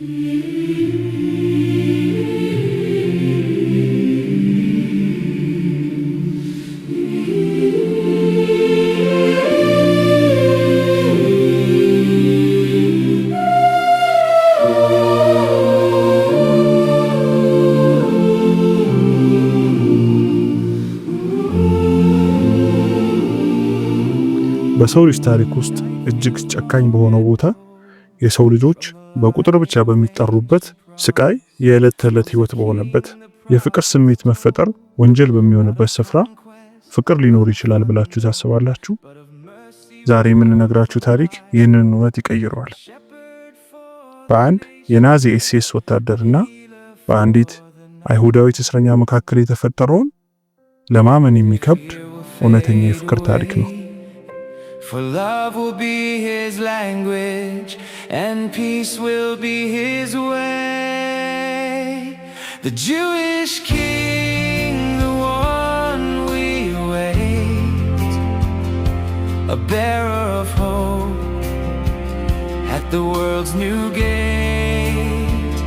በሰው ልጅ ታሪክ ውስጥ እጅግ ጨካኝ በሆነው ቦታ፣ የሰው ልጆች በቁጥር ብቻ በሚጠሩበት፣ ስቃይ የዕለት ተዕለት ህይወት በሆነበት፣ የፍቅር ስሜት መፈጠር ወንጀል በሚሆንበት ስፍራ ፍቅር ሊኖር ይችላል ብላችሁ ታስባላችሁ? ዛሬ የምንነግራችሁ ታሪክ ይህንን እውነት ይቀይረዋል። በአንድ የናዚ ኤስኤስ ወታደርና በአንዲት አይሁዳዊት እስረኛ መካከል የተፈጠረውን ለማመን የሚከብድ እውነተኛ የፍቅር ታሪክ ነው። For love will be his language, and peace will be his way. The Jewish king, the one we await, a bearer of hope at the world's new gate.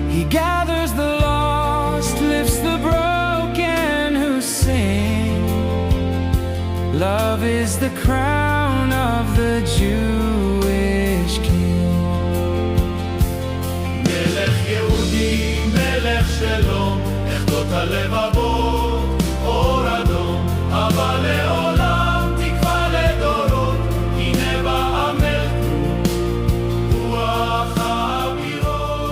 He gathers the lost, lifts the broken who sing. Love is the crown of the Jewish king. מלך יהודי, מלך שלום, אחדות הלבבות, אור אדום, הבא לעולם, תקווה לדורות, הנה בא המלך, רוח האבירות.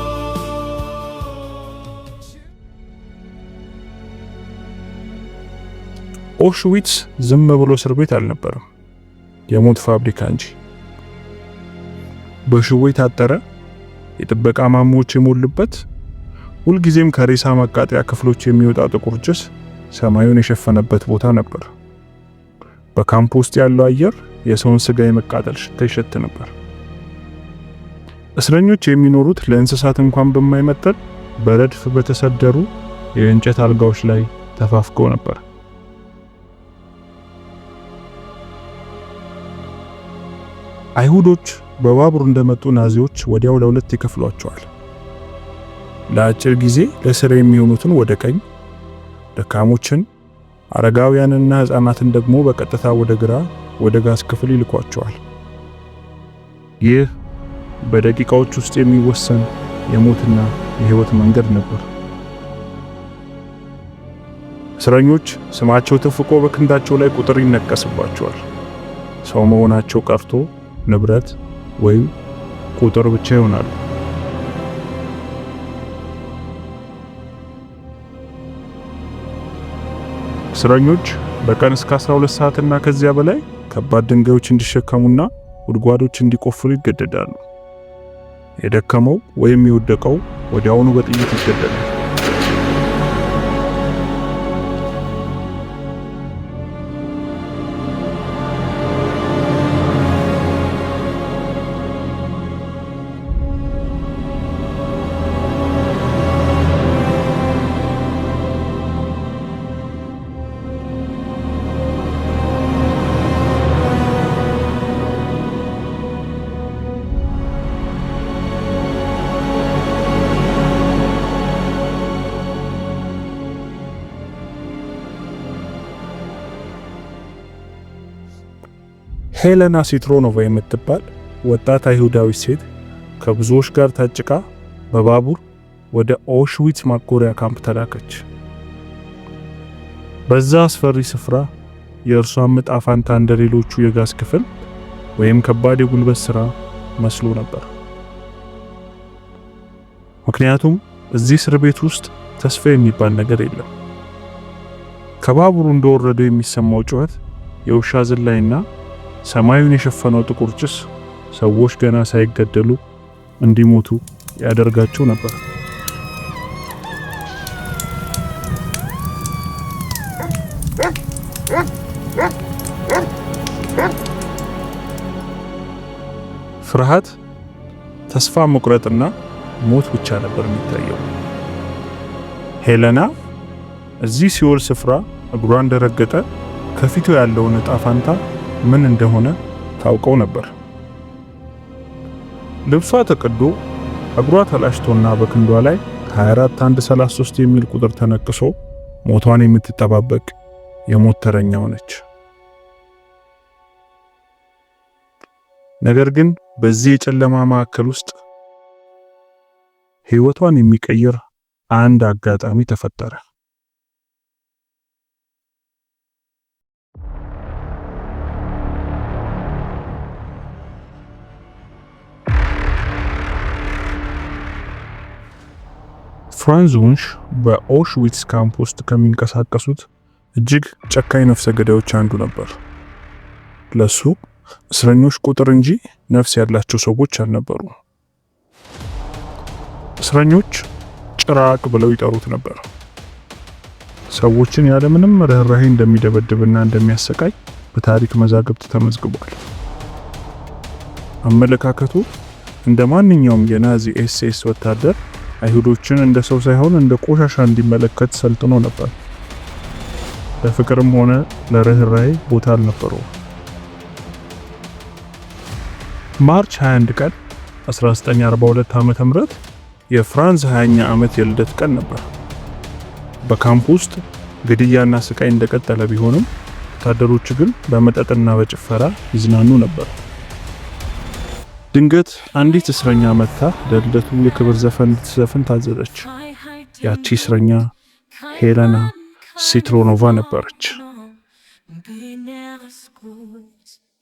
ኦሽዊትስ ዝም ብሎ እስር ቤት አልነበረም፣ የሞት ፋብሪካ እንጂ። በሽቦ የታጠረ፣ የጥበቃ ማማዎች የሞሉበት፣ ሁልጊዜም ከሬሳ ማቃጠያ ክፍሎች የሚወጣ ጥቁር ጭስ ሰማዩን የሸፈነበት ቦታ ነበር። በካምፕ ውስጥ ያለው አየር የሰውን ስጋ የመቃጠል ሽታ ይሸት ነበር። እስረኞች የሚኖሩት ለእንስሳት እንኳን በማይመጥን በረድፍ በተሰደሩ የእንጨት አልጋዎች ላይ ተፋፍገው ነበር። አይሁዶች በባቡር እንደመጡ ናዚዎች ወዲያው ለሁለት ይከፍሏቸዋል። ለአጭር ጊዜ ለስራ የሚሆኑትን ወደ ቀኝ፣ ደካሞችን፣ አረጋውያንና ሕፃናትን ደግሞ በቀጥታ ወደ ግራ ወደ ጋዝ ክፍል ይልኳቸዋል። ይህ በደቂቃዎች ውስጥ የሚወሰን የሞትና የህይወት መንገድ ነበር። እስረኞች ስማቸው ተፍቆ በክንዳቸው ላይ ቁጥር ይነቀስባቸዋል። ሰው መሆናቸው ቀርቶ ንብረት ወይም ቁጥር ብቻ ይሆናሉ። እስረኞች በቀን እስከ 12 ሰዓትና ከዚያ በላይ ከባድ ድንጋዮች እንዲሸከሙና ጉድጓዶች እንዲቆፍሩ ይገደዳሉ። የደከመው ወይም የወደቀው ወዲያውኑ በጥይት ይገደላል። ሄለና ሲትሮኖቫ የምትባል ወጣት አይሁዳዊ ሴት ከብዙዎች ጋር ታጭቃ በባቡር ወደ ኦሽዊትስ ማጎሪያ ካምፕ ተላከች። በዛ አስፈሪ ስፍራ የእርሷም ዕጣ ፋንታ እንደ ሌሎቹ የጋዝ ክፍል ወይም ከባድ የጉልበት ስራ መስሎ ነበር። ምክንያቱም እዚህ እስር ቤት ውስጥ ተስፋ የሚባል ነገር የለም። ከባቡሩ እንደወረደው የሚሰማው ጩኸት፣ የውሻ ዝላይና ሰማዩን የሸፈነው ጥቁር ጭስ ሰዎች ገና ሳይገደሉ እንዲሞቱ ያደርጋቸው ነበር። ፍርሃት፣ ተስፋ መቁረጥና ሞት ብቻ ነበር የሚታየው። ሄለና እዚህ ሲኦል ስፍራ እግሯ እንደረገጠ ከፊቱ ያለውን ዕጣ ፋንታ ምን እንደሆነ ታውቀው ነበር። ልብሷ ተቀዶ እግሯ ተላጭቶና በክንዷ ላይ 24133 የሚል ቁጥር ተነቅሶ ሞቷን የምትጠባበቅ የሞት ተረኛ ሆነች። ነገር ግን በዚህ የጨለማ ማዕከል ውስጥ ሕይወቷን የሚቀይር አንድ አጋጣሚ ተፈጠረ። ፍራንዝ ውንሽ በኦሽዊትስ ካምፕ ውስጥ ከሚንቀሳቀሱት እጅግ ጨካኝ ነፍሰ ገዳዮች አንዱ ነበር። ለሱ እስረኞች ቁጥር እንጂ ነፍስ ያላቸው ሰዎች አልነበሩ። እስረኞች ጭራቅ ብለው ይጠሩት ነበር። ሰዎችን ያለምንም ርህራሄ እንደሚደበድብና እንደሚያሰቃይ በታሪክ መዛግብት ተመዝግቧል። አመለካከቱ እንደ ማንኛውም የናዚ ኤስኤስ ወታደር አይሁዶችን እንደ ሰው ሳይሆን እንደ ቆሻሻ እንዲመለከት ሰልጥኖ ነበር። ለፍቅርም ሆነ ለርህራሄ ቦታ አልነበረውም። March 21 ቀን 1942 ዓ.ም የፍራንዝ 20ኛ ዓመት የልደት ቀን ነበር። በካምፕ ውስጥ ግድያና ስቃይ እንደቀጠለ ቢሆንም ወታደሮቹ ግን በመጠጥና በጭፈራ ይዝናኑ ነበር። ድንገት አንዲት እስረኛ መጥታ ለልደቱ የክብር ዘፈን እንድትዘፍን ታዘዘች። ያቺ እስረኛ ሄለና ሲትሮኖቫ ነበረች።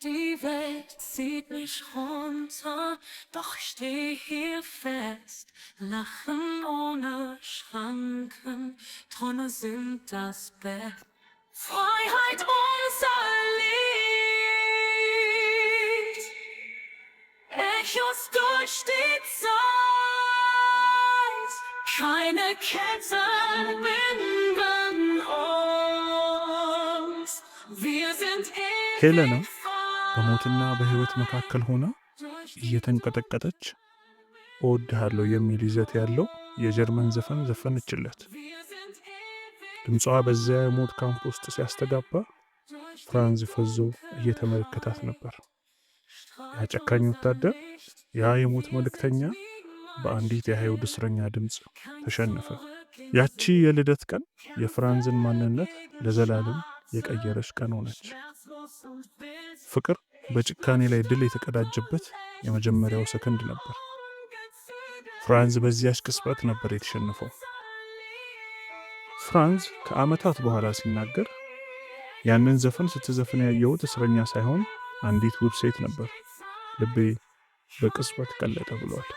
Die Welt zieht mich runter, doch ich steh hier fest. Lachen ohne Schranken, Träume sind das Bett. Freiheit unser Lied, Echos durch die Zeit. Keine Ketten binden uns, wir sind ሄለና ewig በሞትና በሕይወት መካከል ሆና እየተንቀጠቀጠች እወድሃለሁ የሚል ይዘት ያለው የጀርመን ዘፈን ዘፈነችለት። ድምጿ በዚያ የሞት ካምፕ ውስጥ ሲያስተጋባ ፍራንዝ ፈዞ እየተመለከታት ነበር። ያ ጨካኝ ወታደር፣ ያ የሞት መልእክተኛ በአንዲት የአይሁድ እስረኛ ድምፅ ተሸነፈ። ያቺ የልደት ቀን የፍራንዝን ማንነት ለዘላለም የቀየረች ቀን ሆነች። ፍቅር በጭካኔ ላይ ድል የተቀዳጀበት የመጀመሪያው ሰከንድ ነበር። ፍራንዝ በዚያች ቅጽበት ነበር የተሸነፈው። ፍራንዝ ከዓመታት በኋላ ሲናገር ያንን ዘፈን ስትዘፍን ያየሁት እስረኛ ሳይሆን አንዲት ውብ ሴት ነበር፣ ልቤ በቅጽበት ቀለጠ ብሏል።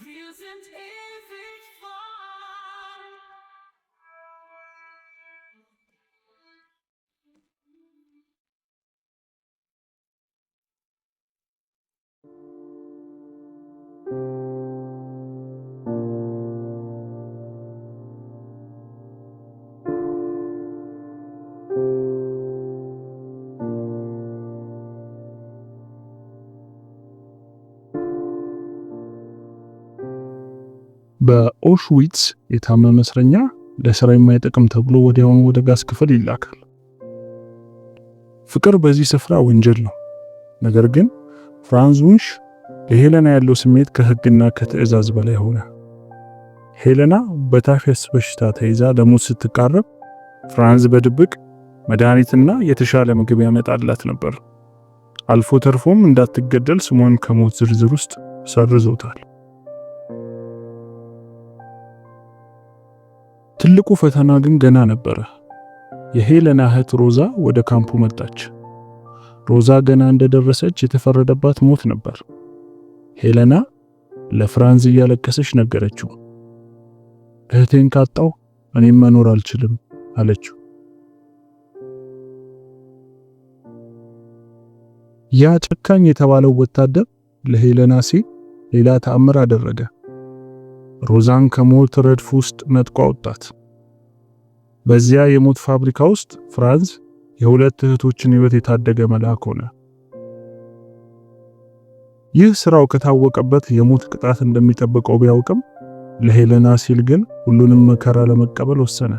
Wir sind ewig frei. በኦሽዊትስ የታመመ እስረኛ ለስራ የማይጠቅም ተብሎ ወዲያውኑ ወደ ጋዝ ክፍል ይላካል። ፍቅር በዚህ ስፍራ ወንጀል ነው። ነገር ግን ፍራንዝ ውንሽ ለሄለና ያለው ስሜት ከሕግና ከትዕዛዝ በላይ ሆነ። ሄለና በታይፈስ በሽታ ተይዛ ለሞት ስትቃረብ ፍራንዝ በድብቅ መድኃኒትና የተሻለ ምግብ ያመጣላት ነበር። አልፎ ተርፎም እንዳትገደል ስሟን ከሞት ዝርዝር ውስጥ ሰርዞታል። ትልቁ ፈተና ግን ገና ነበረ። የሄለና እህት ሮዛ ወደ ካምፑ መጣች። ሮዛ ገና እንደደረሰች የተፈረደባት ሞት ነበር። ሄለና ለፍራንዝ እያለቀሰች ነገረችው። እህቴን ካጣው እኔም መኖር አልችልም አለችው። ያ ጨካኝ የተባለው ወታደር ለሄለና ሲል ሌላ ተአምር አደረገ። ሮዛን ከሞት ረድፍ ውስጥ ነጥቆ አወጣት። በዚያ የሞት ፋብሪካ ውስጥ ፍራንዝ የሁለት እህቶችን ሕይወት የታደገ መልአክ ሆነ። ይህ ስራው ከታወቀበት የሞት ቅጣት እንደሚጠብቀው ቢያውቅም ለሄለና ሲል ግን ሁሉንም መከራ ለመቀበል ወሰነ።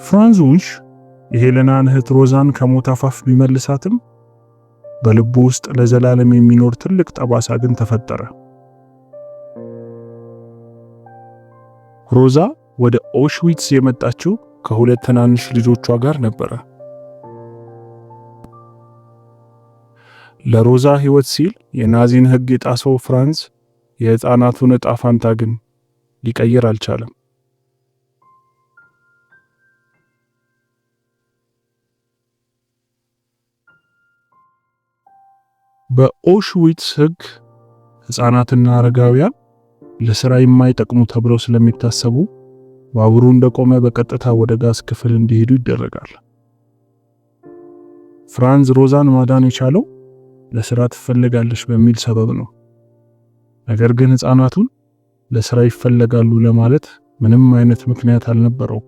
ፍራንዝ ውንሽ የሄለናን እህት ሮዛን ከሞት አፋፍ ቢመልሳትም በልቡ ውስጥ ለዘላለም የሚኖር ትልቅ ጠባሳ ግን ተፈጠረ። ሮዛ ወደ ኦሽዊትስ የመጣችው ከሁለት ትናንሽ ልጆቿ ጋር ነበረ። ለሮዛ ሕይወት ሲል የናዚን ሕግ የጣሰው ፍራንዝ የሕፃናቱን ዕጣ ፋንታ ግን ሊቀይር አልቻለም። በኦሽዊትስ ሕግ ሕፃናትና አረጋውያን ለስራ የማይጠቅሙ ተብለው ስለሚታሰቡ ባቡሩ እንደቆመ በቀጥታ ወደ ጋዝ ክፍል እንዲሄዱ ይደረጋል። ፍራንዝ ሮዛን ማዳን የቻለው ለስራ ትፈልጋለች በሚል ሰበብ ነው። ነገር ግን ሕፃናቱን ለስራ ይፈለጋሉ ለማለት ምንም አይነት ምክንያት አልነበረው።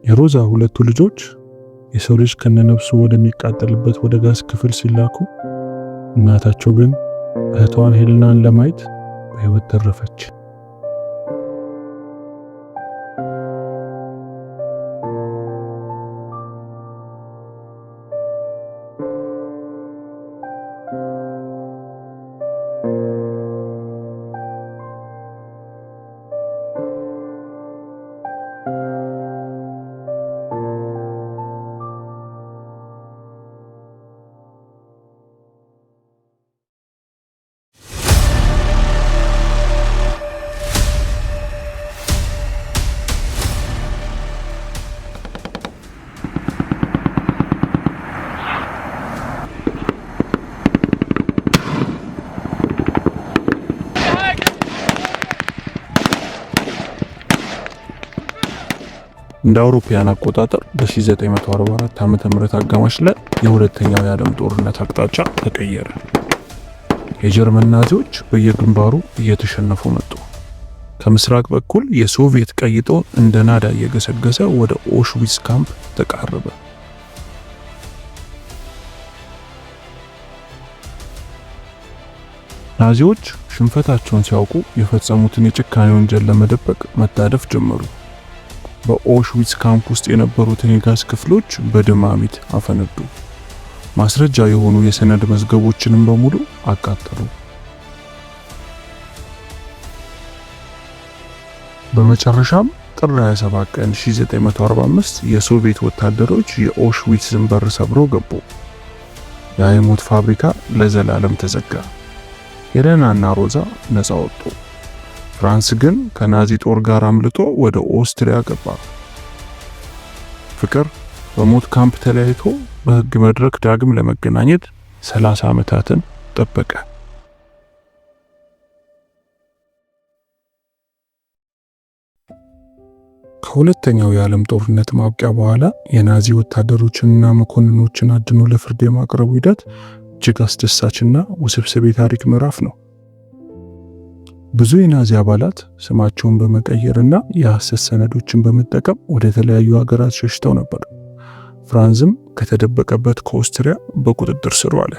የሮዛ ሁለቱ ልጆች የሰው ልጅ ከነነፍሱ ወደሚቃጠልበት ወደ ጋዝ ክፍል ሲላኩ፣ እናታቸው ግን እህቷን ሄለናን ለማየት በሕይወት ተረፈች። እንደ አውሮፓውያን አቆጣጠር በ1944 ዓ.ም አጋማሽ ላይ የሁለተኛው የዓለም ጦርነት አቅጣጫ ተቀየረ። የጀርመን ናዚዎች በየግንባሩ እየተሸነፉ መጡ። ከምስራቅ በኩል የሶቪየት ቀይ ጦር እንደ ናዳ እየገሰገሰ ወደ ኦሽዊትስ ካምፕ ተቃረበ። ናዚዎች ሽንፈታቸውን ሲያውቁ የፈጸሙትን የጭካኔ ወንጀል ለመደበቅ መጣደፍ ጀመሩ። በኦሽዊትስ ካምፕ ውስጥ የነበሩትን የጋዝ ክፍሎች በድማሚት አፈነዱ። ማስረጃ የሆኑ የሰነድ መዝገቦችንም በሙሉ አቃጠሉ። በመጨረሻም ጥር 27 ቀን 1945 የሶቪየት ወታደሮች የኦሽዊትስን በር ሰብረው ገቡ። የሞት ፋብሪካ ለዘላለም ተዘጋ። ሄለናና ሮዛ ነፃ ወጡ። ፍራንስ ግን ከናዚ ጦር ጋር አምልጦ ወደ ኦስትሪያ ገባ። ፍቅር በሞት ካምፕ ተለያይቶ በሕግ መድረክ ዳግም ለመገናኘት 30 ዓመታትን ጠበቀ። ከሁለተኛው የዓለም ጦርነት ማብቂያ በኋላ የናዚ ወታደሮችንና መኮንኖችን አድኖ ለፍርድ የማቅረቡ ሂደት እጅግ አስደሳችና ውስብስብ የታሪክ ምዕራፍ ነው። ብዙ የናዚ አባላት ስማቸውን በመቀየርና የሐሰት ሰነዶችን በመጠቀም ወደ ተለያዩ ሀገራት ሸሽተው ነበር። ፍራንዝም ከተደበቀበት ከኦስትሪያ በቁጥጥር ስር ዋለ።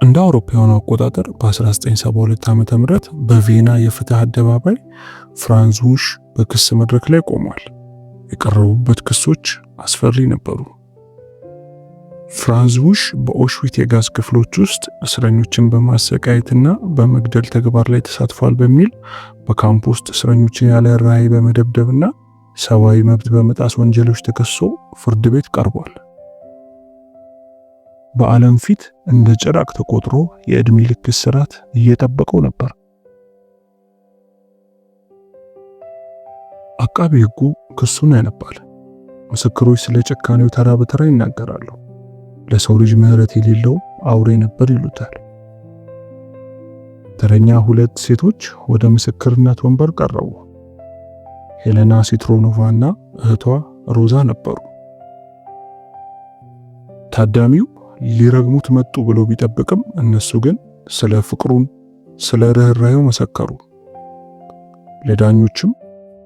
እንደ አውሮፓውያኑ አቆጣጠር በ1972 ዓ.ም በቪየና የፍትህ አደባባይ ፍራንዝ ውሽ በክስ መድረክ ላይ ቆሟል። የቀረቡበት ክሶች አስፈሪ ነበሩ። ፍራንዝ ውሽ በኦሽዊት የጋዝ ክፍሎች ውስጥ እስረኞችን በማሰቃየትና በመግደል ተግባር ላይ ተሳትፏል በሚል በካምፕ ውስጥ እስረኞችን ያለ ርህራሄ በመደብደብና ሰብአዊ መብት በመጣስ ወንጀሎች ተከሶ ፍርድ ቤት ቀርቧል። በዓለም ፊት እንደ ጭራቅ ተቆጥሮ የዕድሜ ልክ እስራት እየጠበቀው ነበር። አቃቢ ሕጉ ክሱን ያነባል። ምስክሮች ስለ ጭካኔው ተራ በተራ ይናገራሉ። ለሰው ልጅ ምህረት የሌለው አውሬ ነበር ይሉታል። ተረኛ ሁለት ሴቶች ወደ ምስክርነት ወንበር ቀረቡ። ሄለና ሲትሮኖቫ እና እህቷ ሮዛ ነበሩ። ታዳሚው ሊረግሙት መጡ ብሎ ቢጠብቅም እነሱ ግን ስለ ፍቅሩን፣ ስለ ርህራሄው መሰከሩ። ለዳኞችም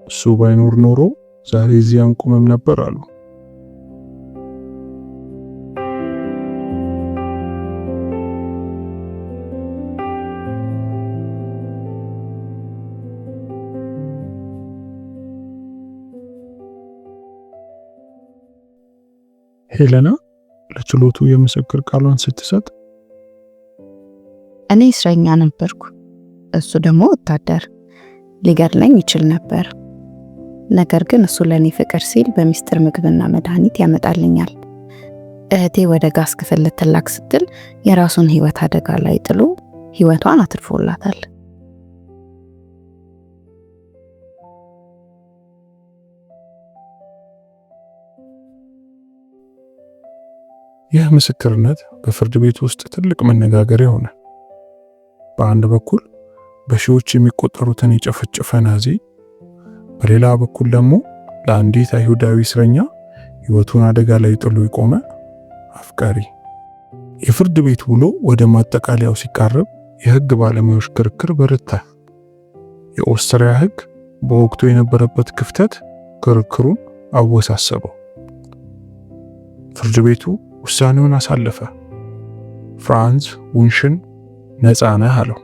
እሱ ባይኖር ኖሮ ዛሬ እዚህ አንቆምም ነበር አሉ። ሄለና ለችሎቱ የምስክር ቃሏን ስትሰጥ እኔ እስረኛ ነበርኩ፣ እሱ ደግሞ ወታደር። ሊገድለኝ ይችል ነበር። ነገር ግን እሱ ለእኔ ፍቅር ሲል በሚስጥር ምግብና መድኃኒት ያመጣልኛል። እህቴ ወደ ጋዝ ክፍል ልትላክ ስትል የራሱን ሕይወት አደጋ ላይ ጥሎ ሕይወቷን አትርፎላታል። ይህ ምስክርነት በፍርድ ቤት ውስጥ ትልቅ መነጋገሪያ ሆነ። በአንድ በኩል በሺዎች የሚቆጠሩትን የጨፈጨፈ ናዚ፣ በሌላ በኩል ደግሞ ለአንዲት አይሁዳዊ እስረኛ ሕይወቱን አደጋ ላይ ጥሎ የቆመ አፍቃሪ። የፍርድ ቤት ውሎ ወደ ማጠቃለያው ሲቃረብ የሕግ ባለሙያዎች ክርክር በረታ። የኦስትሪያ ሕግ በወቅቱ የነበረበት ክፍተት ክርክሩን አወሳሰበው። ፍርድ ቤቱ ውሳኔውን አሳለፈ። ፍራንዝ ውንሽን ነፃ ነህ አለው።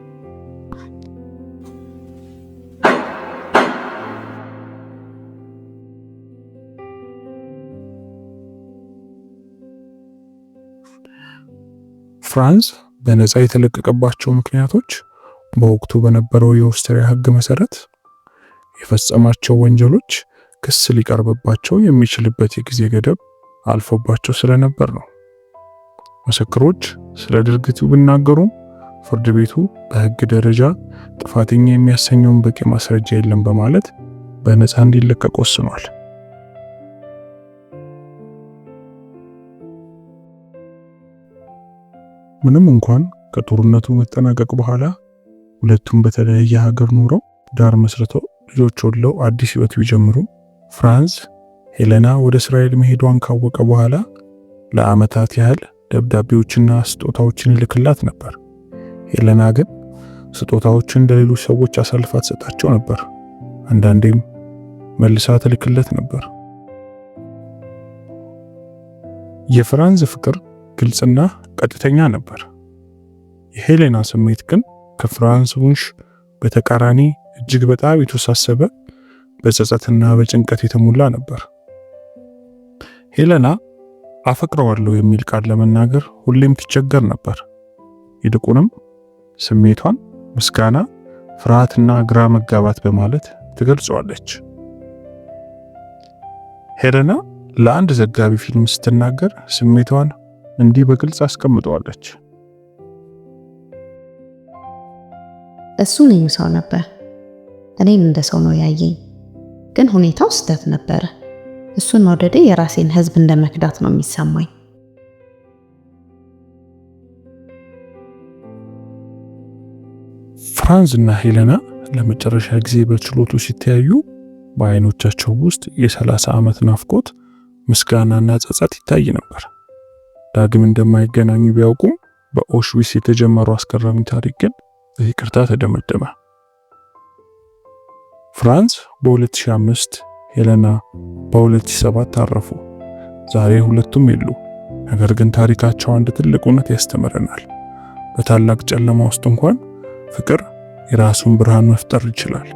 ፍራንዝ በነፃ የተለቀቀባቸው ምክንያቶች በወቅቱ በነበረው የኦስትሪያ ሕግ መሰረት የፈጸማቸው ወንጀሎች ክስ ሊቀርብባቸው የሚችልበት የጊዜ ገደብ አልፎባቸው ስለነበር ነው። ምስክሮች ስለ ድርጊቱ ቢናገሩም ፍርድ ቤቱ በሕግ ደረጃ ጥፋተኛ የሚያሰኘውን በቂ ማስረጃ የለም በማለት በነፃ እንዲለቀቅ ወስኗል። ምንም እንኳን ከጦርነቱ መጠናቀቅ በኋላ ሁለቱም በተለያየ ሀገር ኖረው ትዳር መስርተው ልጆች ወልደው አዲስ ሕይወት ቢጀምሩ፣ ፍራንዝ ሄለና ወደ እስራኤል መሄዷን ካወቀ በኋላ ለዓመታት ያህል ደብዳቤዎችና ስጦታዎችን ይልክላት ነበር። ሄለና ግን ስጦታዎችን ለሌሎች ሰዎች አሳልፋ ትሰጣቸው ነበር። አንዳንዴም መልሳ ትልክለት ነበር። የፍራንዝ ፍቅር ግልጽና ቀጥተኛ ነበር። የሄሌና ስሜት ግን ከፍራንዝ ውንሽ በተቃራኒ እጅግ በጣም የተወሳሰበ፣ በጸጸትና በጭንቀት የተሞላ ነበር። ሄለና አፈቅረዋለሁ የሚል ቃል ለመናገር ሁሌም ትቸገር ነበር። ይልቁንም ስሜቷን ምስጋና፣ ፍርሃትና ግራ መጋባት በማለት ትገልጸዋለች። ሄለና ለአንድ ዘጋቢ ፊልም ስትናገር ስሜቷን እንዲህ በግልጽ አስቀምጠዋለች። እሱ ልዩ ሰው ነበር። እኔን እንደ ሰው ነው ያየኝ። ግን ሁኔታው ስህተት ነበረ። እሱን መውደዴ የራሴን ሕዝብ እንደ መክዳት ነው የሚሰማኝ። ፍራንዝ እና ሄለና ለመጨረሻ ጊዜ በችሎቱ ሲተያዩ በአይኖቻቸው ውስጥ የ30 ዓመት ናፍቆት፣ ምስጋናና ጸጸት ይታይ ነበር። ዳግም እንደማይገናኙ ቢያውቁም በኦሽዊስ የተጀመረው አስገራሚ ታሪክ ግን በይቅርታ ተደመደመ። ፍራንዝ በ2005፣ ሄለና በ2007 አረፉ። ዛሬ ሁለቱም የሉ። ነገር ግን ታሪካቸው አንድ ትልቅ እውነት ያስተምረናል። በታላቅ ጨለማ ውስጥ እንኳን ፍቅር የራሱን ብርሃን መፍጠር ይችላል።